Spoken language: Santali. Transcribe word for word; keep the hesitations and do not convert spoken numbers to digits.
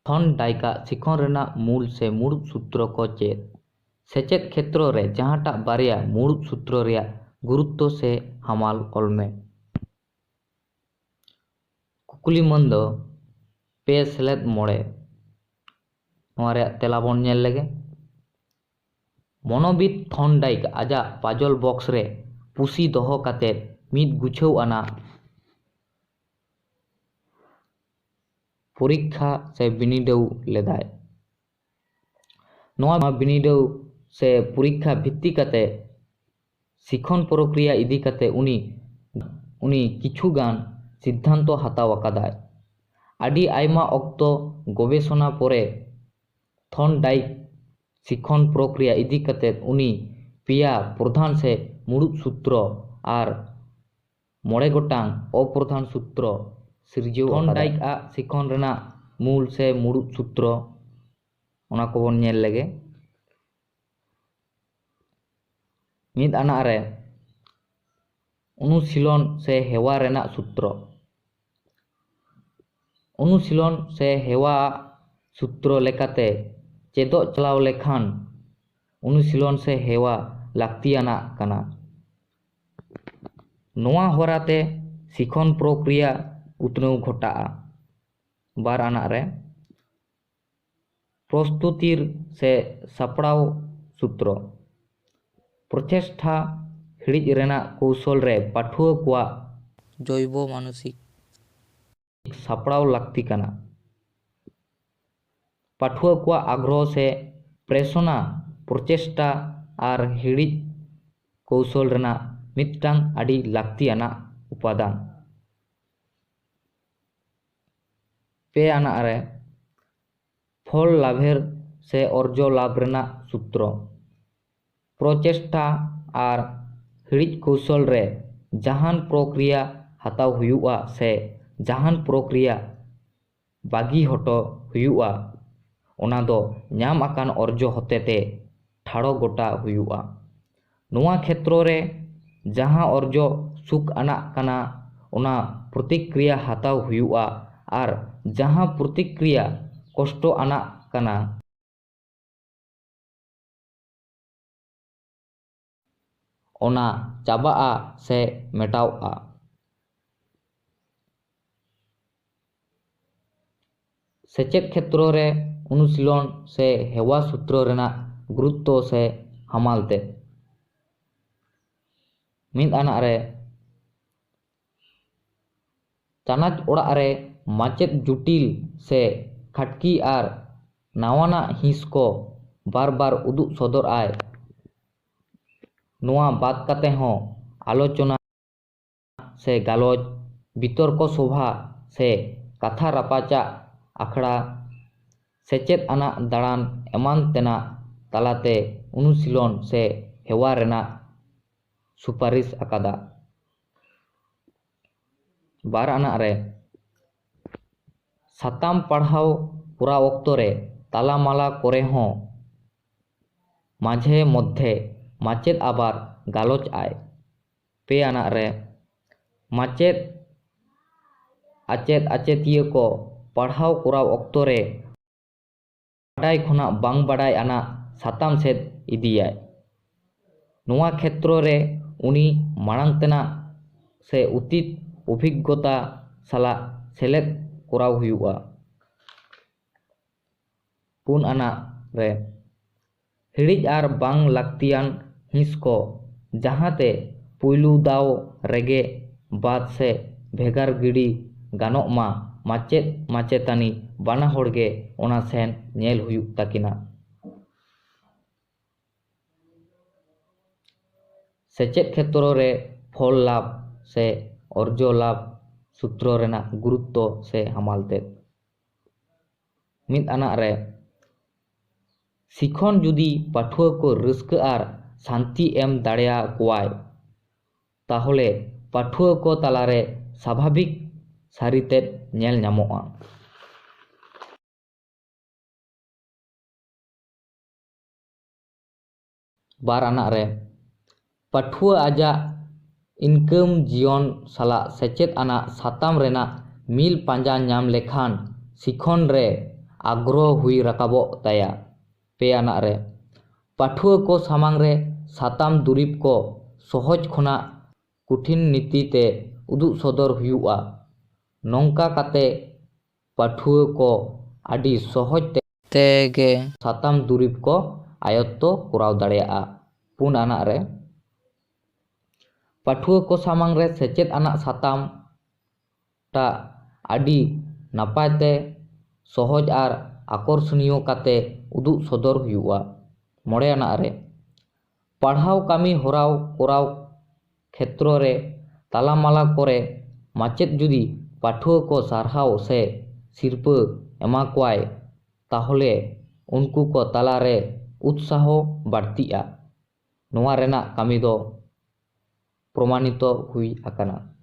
ᱛᱷᱚᱱᱰᱟᱭᱤᱠ ᱟᱜ ᱥᱤᱠᱷᱚᱱ ᱨᱮᱱᱟᱜ ᱢᱩᱞ ᱥᱮ ᱢᱩᱲᱩᱫ ᱥᱩᱛᱨᱚ ᱠᱚ ᱪᱮᱫ? ᱥᱮᱪᱮᱫ ᱠᱷᱮᱛᱨᱚ ᱨᱮ ᱡᱟᱦᱟᱸᱴᱟᱜ ᱵᱟᱨᱭᱟ ᱢᱩᱲᱩᱫ ᱥᱩᱛᱨᱚ ᱨᱮᱭᱟᱜ ᱜᱩᱨᱩᱛᱛᱚ ᱥᱮ ᱦᱟᱢᱟᱞ ᱚᱞ ᱢᱮ᱾ ᱠᱩᱠᱞᱤ ᱢᱟᱹᱱ ᱫᱚ ᱯᱮ ᱥᱮᱞᱮᱫ ᱢᱚᱬᱮ᱾ ᱱᱚᱣᱟ ᱨᱮᱭᱟᱜ ᱛᱮᱞᱟ ᱵᱚᱱ ᱧᱮᱞ ᱞᱮᱜᱮ᱾ ᱢᱚᱱᱳᱵᱤᱫ ᱛᱷᱚᱱᱰᱟᱭᱤᱠ ᱟᱡᱟᱜ ᱯᱟᱡᱚᱞ ᱵᱚᱠᱥ ᱨᱮ ᱯᱩᱥᱤ ᱫᱚᱦᱚ ᱠᱟᱛᱮ ᱢᱤᱫ ᱜᱩᱪᱷᱟᱹᱣ ᱟᱱᱟᱜ ᱯᱚᱨᱤᱠᱠᱷᱟ ᱥᱮ ᱵᱤᱱᱤᱰᱟᱹᱣ ᱞᱮᱫᱟᱭ᱾ ᱱᱚᱣᱟ ᱵᱤᱱᱤᱰᱟᱹᱣ ᱥᱮ ᱯᱚᱨᱤᱠᱠᱷᱟ ᱵᱷᱤᱛᱛᱤ ᱠᱟᱛᱮ ᱥᱤᱠᱷᱚᱱ ᱯᱨᱚᱠᱨᱤᱭᱟ ᱤᱫᱤ ᱠᱟᱛᱮ ᱩᱱᱤ, ᱩᱱᱤ ᱠᱤᱪᱷᱩ ᱜᱟᱱ ᱥᱤᱫᱽᱫᱷᱟᱱᱛᱚ ᱦᱟᱛᱟᱣ ᱟᱠᱟᱫᱟᱭ᱾ ᱟᱹᱰᱤ ᱟᱭᱢᱟ ᱚᱠᱛᱚ ᱜᱚᱵᱮᱥᱚᱱᱟ ᱯᱚᱨᱮ ᱛᱷᱚᱱᱰᱟᱭᱤᱠ ᱥᱤᱠᱷᱚᱱ ᱯᱨᱚᱠᱨᱤᱭᱟ ᱤᱫᱤ ᱠᱟᱛᱮ ᱩᱱᱤ ᱯᱮᱭᱟ ᱯᱨᱚᱫᱷᱟᱱ ᱥᱮ ᱢᱩᱲᱩᱫ ᱥᱩᱛᱨᱚ ᱟᱨ ᱢᱚᱬᱮ ᱜᱚᱴᱟᱝ ᱚᱯᱨᱚᱫᱷᱟᱱ ᱥᱩᱛᱨᱚ ᱥᱤᱨᱡᱟᱹᱣ ᱟᱠᱟᱫᱟᱭ᱾ ᱛᱷᱚᱱᱰᱟᱭᱤᱠ ᱟᱜ ᱥᱤᱠᱷᱚᱱ ᱨᱮᱱᱟᱜ ᱢᱩᱞ ᱥᱮ ᱢᱩᱲᱩᱫ ᱥᱩᱛᱨᱚ, ᱚᱱᱟ ᱠᱚᱵᱚᱱ ᱧᱮᱞ ᱞᱮᱜᱮ᱾ ᱢᱤᱫ ᱟᱱᱟᱜ ᱨᱮ ᱚᱱᱩᱥᱤᱞᱚᱱ ᱥᱮ ᱦᱮᱣᱟ ᱨᱮᱱᱟᱜ ᱥᱩᱛᱨᱚ᱾ ᱚᱱᱩᱥᱤᱞᱚᱱ ᱥᱮ ᱦᱮᱣᱟ ᱥᱩᱛᱨᱚ ᱞᱮᱠᱟᱛᱮ ᱪᱮᱫᱚᱜ ᱪᱟᱞᱟᱣ ᱞᱮᱠᱷᱟᱱ ᱚᱱᱩᱥᱤᱞᱚᱱ ᱥᱮ ᱦᱮᱣᱟ ᱞᱟᱹᱠᱛᱤᱭᱟᱱᱟᱜ ᱠᱟᱱᱟ᱾ ᱱᱚᱣᱟ ᱦᱚᱨᱟᱛᱮ ᱥᱤᱠᱷᱚᱱ ᱯᱨᱚᱠᱨᱤᱭᱟ ᱩᱛᱱᱟᱹᱣ ᱜᱷᱚᱴᱟᱜᱼᱟ᱾ ᱵᱟᱨ ᱟᱱᱟᱜ ᱨᱮ ᱯᱨᱚᱥᱛᱩᱛᱤᱨ ᱥᱮ ᱥᱟᱯᱲᱟᱣ ᱥᱩᱛᱨᱚ᱾ ᱯᱨᱚᱪᱮᱥᱴᱷᱟ ᱦᱤᱲᱤᱡ ᱨᱮᱱᱟᱜ ᱠᱳᱣᱥᱚᱞ ᱨᱮ ᱯᱟᱹᱴᱷᱩᱣᱟᱹ ᱠᱚᱣᱟᱜ ᱡᱚᱭᱵᱚ ᱢᱟᱱᱚᱥᱤᱠ ᱥᱟᱯᱲᱟᱣ ᱞᱟᱹᱠᱛᱤ ᱠᱟᱱᱟ᱾ ᱯᱟᱹᱴᱷᱩᱣᱟᱹ ᱠᱚᱣᱟᱜ ᱟᱜᱽᱨᱚᱦᱚ ᱥᱮ ᱯᱨᱮᱥᱚᱱᱟ, ᱯᱨᱚᱪᱮᱥᱴᱟ ᱟᱨ ᱦᱤᱲᱤᱡ ᱠᱳᱣᱥᱚᱞ ᱨᱮᱱᱟᱜ ᱢᱤᱫᱴᱟᱝ ᱟᱹᱰᱤ ᱞᱟᱹᱠᱛᱤᱭᱟᱱᱟᱜ ᱩᱯᱟᱫᱟᱱ᱾ ᱯᱮ ᱟᱱᱟᱜ ᱨᱮ ᱯᱷᱚᱞ ᱞᱟᱵᱷᱮᱨ ᱥᱮ ᱚᱨᱡᱚ ᱞᱟᱵᱷ ᱨᱮᱱᱟᱜ ᱥᱩᱛᱨᱚ᱾ ᱯᱨᱚᱪᱮᱥᱴᱟ ᱟᱨ ᱦᱤᱲᱤᱡ ᱠᱳᱣᱥᱚᱞ ᱨᱮ ᱡᱟᱦᱟᱱ ᱯᱨᱚᱠᱨᱤᱭᱟ ᱦᱟᱛᱟᱣ ᱦᱩᱭᱩᱜᱼᱟ ᱥᱮ ᱡᱟᱦᱟᱱ ᱯᱨᱚᱠᱨᱤᱭᱟ ᱵᱟᱹᱜᱤ ᱦᱚᱴᱚ ᱦᱩᱭᱩᱜᱼᱟ, ᱚᱱᱟ ᱫᱚ ᱧᱟᱢ ᱟᱠᱟᱱ ᱚᱨᱡᱚ ᱦᱚᱛᱮᱛᱮ ᱴᱷᱟᱲᱚ ᱜᱚᱴᱟ ᱦᱩᱭᱩᱜᱼᱟ᱾ ᱱᱚᱣᱟ ᱠᱷᱮᱛᱨᱚ ᱨᱮ ᱡᱟᱦᱟᱸ ᱚᱨᱡᱚ ᱥᱩᱠ ᱟᱱᱟᱜ ᱠᱟᱱᱟ, ᱚᱱᱟ ᱯᱨᱚᱛᱤᱠᱨᱤᱭᱟ ᱦᱟᱛᱟᱣ ᱦᱩᱭᱩᱜᱼᱟ, ᱟᱨ ᱡᱟᱦᱟᱸ ᱯᱨᱚᱛᱤᱠᱨᱤᱭᱟ ᱠᱚᱥᱴᱚ ᱟᱱᱟᱜ ᱠᱟᱱᱟ, ᱚᱱᱟ ᱪᱟᱵᱟᱜᱼᱟ ᱥᱮ ᱢᱮᱴᱟᱣᱜᱼᱟ᱾ ᱥᱮᱪᱮᱫ ᱠᱷᱮᱛᱨᱚ ᱨᱮ ᱚᱱᱩᱥᱤᱞᱚᱱ ᱥᱮ ᱦᱮᱣᱟ ᱥᱩᱛᱨᱚ ᱨᱮᱱᱟᱜ ᱜᱩᱨᱩᱛᱛᱚ ᱥᱮ ᱦᱟᱢᱟᱞ ᱛᱮᱫ᱾ ᱢᱤᱫ ᱟᱱᱟᱜ ᱨᱮ, ᱪᱟᱱᱟᱪ ᱚᱲᱟᱜ ᱨᱮ ᱢᱟᱪᱮᱫ ᱡᱩᱴᱤᱞ ᱥᱮ ᱠᱷᱟᱴᱠᱤ ᱟᱨ ᱱᱟᱣᱟᱱᱟᱜ ᱦᱤᱸᱥ ᱠᱚ ᱵᱟᱨ ᱵᱟᱨ ᱩᱫᱩᱜ ᱥᱚᱫᱚᱨ ᱟᱭ᱾ ᱱᱚᱣᱟ ᱵᱟᱫ ᱠᱟᱛᱮ ᱦᱚᱸ ᱟᱞᱳᱪᱚᱱᱟ ᱥᱮ ᱜᱟᱞᱚᱪ, ᱵᱤᱛᱚᱨᱠᱚ ᱥᱚᱵᱷᱟ ᱥᱮ ᱠᱟᱛᱷᱟ ᱨᱟᱯᱟᱪᱟᱜ ᱟᱠᱷᱲᱟ, ᱥᱮᱪᱮᱫ ᱟᱱᱟᱜ ᱫᱟᱬᱟᱱ ᱮᱢᱟᱱ ᱛᱮᱱᱟᱜ ᱛᱟᱞᱟᱛᱮ ᱚᱱᱩᱥᱤᱞᱚᱱ ᱥᱮ ᱦᱮᱣᱟ ᱨᱮᱱᱟᱜ ᱥᱩᱯᱟᱨᱤᱥ ᱟᱠᱟᱫᱟ᱾ ᱵᱟᱨ ᱟᱱᱟᱜ ᱨᱮ, ᱥᱟᱛᱟᱢ ᱯᱟᱲᱦᱟᱣ ᱠᱚᱨᱟᱣ ᱚᱠᱛᱚ ᱨᱮ ᱛᱟᱞᱟᱢᱟᱞᱟ ᱠᱚᱨᱮ ᱦᱚᱸ ᱢᱟᱡᱷᱮ ᱢᱚᱫᱽᱫᱷᱮ ᱢᱟᱪᱮᱫ ᱟᱵᱟᱨ ᱜᱟᱞᱚᱪ ᱟᱭ᱾ ᱯᱮ ᱟᱱᱟᱜ ᱨᱮ, ᱢᱟᱪᱮᱫ ᱟᱪᱮᱫ ᱟᱪᱮᱛᱤᱭᱟᱹ ᱠᱚ ᱯᱟᱲᱦᱟᱣ ᱠᱚᱨᱟᱣ ᱚᱠᱛᱚ ᱨᱮ ᱵᱟᱰᱟᱭ ᱠᱷᱚᱱᱟᱜ ᱵᱟᱝ ᱵᱟᱰᱟᱭ ᱟᱱᱟᱜ ᱥᱟᱛᱟᱢ ᱥᱮᱫ ᱤᱫᱤᱭᱟᱭ᱾ ᱱᱚᱣᱟ ᱠᱷᱮᱛᱨᱚ ᱨᱮ ᱩᱱᱤ ᱢᱟᱲᱟᱝ ᱛᱮᱱᱟᱜ ᱥᱮ ᱚᱛᱤᱛ ᱚᱵᱷᱤᱜᱽᱜᱚᱛᱟ ᱥᱟᱞᱟᱜ ᱥᱮᱞᱮᱫ ᱠᱚᱨᱟᱣ ᱦᱩᱭᱩᱜᱼᱟ᱾ ᱯᱩᱱ ᱟᱱᱟᱜ ᱨᱮ, ᱦᱤᱲᱤᱡ ᱟᱨ ᱵᱟᱝ ᱞᱟᱹᱠᱛᱤᱭᱟᱱ ᱦᱤᱸᱥ ᱠᱚ, ᱡᱟᱦᱟᱸ ᱛᱮ ᱯᱩᱭᱞᱩ ᱫᱟᱣ ᱨᱮᱜᱮ ᱵᱟᱫ ᱥᱮ ᱵᱷᱮᱜᱟᱨ ᱜᱤᱰᱤ ᱜᱟᱱᱚᱜ ᱢᱟ, ᱢᱟᱪᱮᱫ ᱢᱟᱪᱮᱛᱟᱹᱱᱤ ᱵᱟᱱᱟ ᱦᱚᱲ ᱜᱮ ᱚᱱᱟ ᱥᱮᱱ ᱧᱮᱞ ᱦᱩᱭᱩᱜ ᱛᱟᱹᱠᱤᱱᱟ᱾ ᱥᱮᱪᱮᱫ ᱠᱷᱮᱛᱨᱚ ᱨᱮ ᱯᱷᱚᱞ ᱞᱟᱵᱷ ᱥᱮ ᱚᱨᱡᱚ ᱞᱟᱵᱷ ᱥᱩᱛᱨᱚ ᱨᱮᱱᱟᱜ ᱜᱩᱨᱩᱛᱛᱚ ᱥᱮ ᱦᱟᱢᱟᱞ ᱛᱮᱫ᱾ ᱢᱤᱫ ᱟᱱᱟᱜ ᱨᱮ, ᱥᱤᱠᱷᱚᱱ ᱡᱩᱫᱤ ᱯᱟᱹᱴᱷᱩᱣᱟᱹ ᱠᱚ ᱨᱟᱹᱥᱠᱟᱹ ᱟᱨ ᱥᱟᱱᱛᱤ ᱮᱢ ᱫᱟᱲᱮᱭᱟᱠᱚᱣᱟᱭ, ᱛᱟᱦᱚᱞᱮ ᱯᱟᱹᱴᱷᱩᱣᱟᱹ ᱠᱚ ᱛᱟᱞᱟᱨᱮ ᱥᱟᱵᱷᱟᱵᱤᱠ ᱥᱟᱹᱨᱤ ᱛᱮᱫ ᱧᱮᱞ ᱧᱟᱢᱚᱜᱼᱟ᱾ ᱵᱟᱨ ᱟᱱᱟᱜ ᱨᱮ, ᱯᱟᱹᱴᱷᱩᱣᱟᱹ ᱟᱡᱟᱜ ᱤᱱᱠᱟᱹᱢ ᱡᱤᱭᱚᱱ ᱥᱟᱞᱟᱜ ᱥᱮᱪᱮᱫ ᱟᱱᱟᱜ ᱥᱟᱛᱟᱢ ᱨᱮᱱᱟᱜ ᱢᱤᱞ ᱯᱟᱸᱡᱟ ᱧᱟᱢ ᱞᱮᱠᱷᱟᱱ ᱥᱤᱠᱷᱚᱱ ᱨᱮ ᱟᱜᱽᱨᱚᱦᱚ ᱦᱩᱭ ᱨᱟᱠᱟᱵᱚᱜ ᱛᱟᱭᱟ᱾ ᱯᱮ ᱟᱱᱟᱜ ᱨᱮ, ᱯᱟᱹᱴᱷᱩᱣᱟᱹ ᱠᱚ ᱥᱟᱢᱟᱝ ᱨᱮ ᱥᱟᱛᱟᱢ ᱫᱩᱨᱤᱵ ᱠᱚ ᱥᱚᱦᱚᱡ ᱠᱷᱚᱱᱟᱜ ᱠᱩᱴᱷᱤᱱ ᱱᱤᱛᱤ ᱛᱮ ᱩᱫᱩᱜ ᱥᱚᱫᱚᱨ ᱦᱩᱭᱩᱜᱼᱟ᱾ ᱱᱚᱝᱠᱟ ᱠᱟᱛᱮ ᱯᱟᱹᱴᱷᱩᱣᱟᱹ ᱠᱚ ᱟᱹᱰᱤ ᱥᱚᱦᱚᱡ ᱛᱮ ᱛᱮᱜᱮ ᱥᱟᱛᱟᱢ ᱫᱩᱨᱤᱵ ᱠᱚ ᱟᱭᱚᱛᱛᱚ ᱠᱚᱨᱟᱣ ᱫᱟᱲᱮᱭᱟᱜᱼᱟ᱾ ᱯᱩᱱ ᱟᱱᱟᱜ ᱨᱮ, ᱯᱟᱹᱴᱷᱩᱣᱟᱹ ᱠᱚ ᱥᱟᱢᱟᱝ ᱨᱮ ᱥᱮᱪᱮᱫ ᱟᱱᱟᱜ ᱥᱟᱛᱟᱢ ᱴᱟᱜ ᱟᱹᱰᱤ ᱱᱟᱯᱟᱭ ᱛᱮ, ᱥᱚᱦᱚᱡ ᱟᱨ ᱟᱠᱚᱨᱥᱚᱱᱤᱭᱚ ᱠᱟᱛᱮ ᱩᱫᱩᱜ ᱥᱚᱫᱚᱨ ᱦᱩᱭᱩᱜᱼᱟ᱾ ᱢᱚᱬᱮ ᱟᱱᱟᱜ ᱨᱮ, ᱯᱟᱲᱦᱟᱣ ᱠᱟᱹᱢᱤ ᱦᱚᱨᱟᱣ ᱠᱚᱨᱟᱣ ᱠᱷᱮᱛᱨᱚ ᱨᱮ ᱛᱟᱞᱟᱢᱟᱞᱟ ᱠᱚᱨᱮ ᱢᱟᱪᱮᱫ ᱡᱩᱫᱤ ᱯᱟᱹᱴᱷᱩᱣᱟᱹ ᱠᱚ ᱥᱟᱨᱦᱟᱣ ᱥᱮ ᱥᱤᱨᱯᱟᱹ ᱮᱢᱟ ᱠᱚᱣᱟᱭ, ᱛᱟᱦᱚᱞᱮ ᱩᱱᱠᱩ ᱠᱚ ᱛᱟᱞᱟᱨᱮ ᱩᱛᱥᱟᱦᱚ ᱵᱟᱹᱲᱛᱤᱜᱼᱟ᱾ ᱱᱚᱣᱟ ᱨᱮᱱᱟᱜ ᱠᱟᱹᱢᱤ ᱫᱚ ᱯᱨᱚᱢᱟᱱᱤᱛᱚ ᱦᱩᱭ ᱟᱠᱟᱱᱟ᱾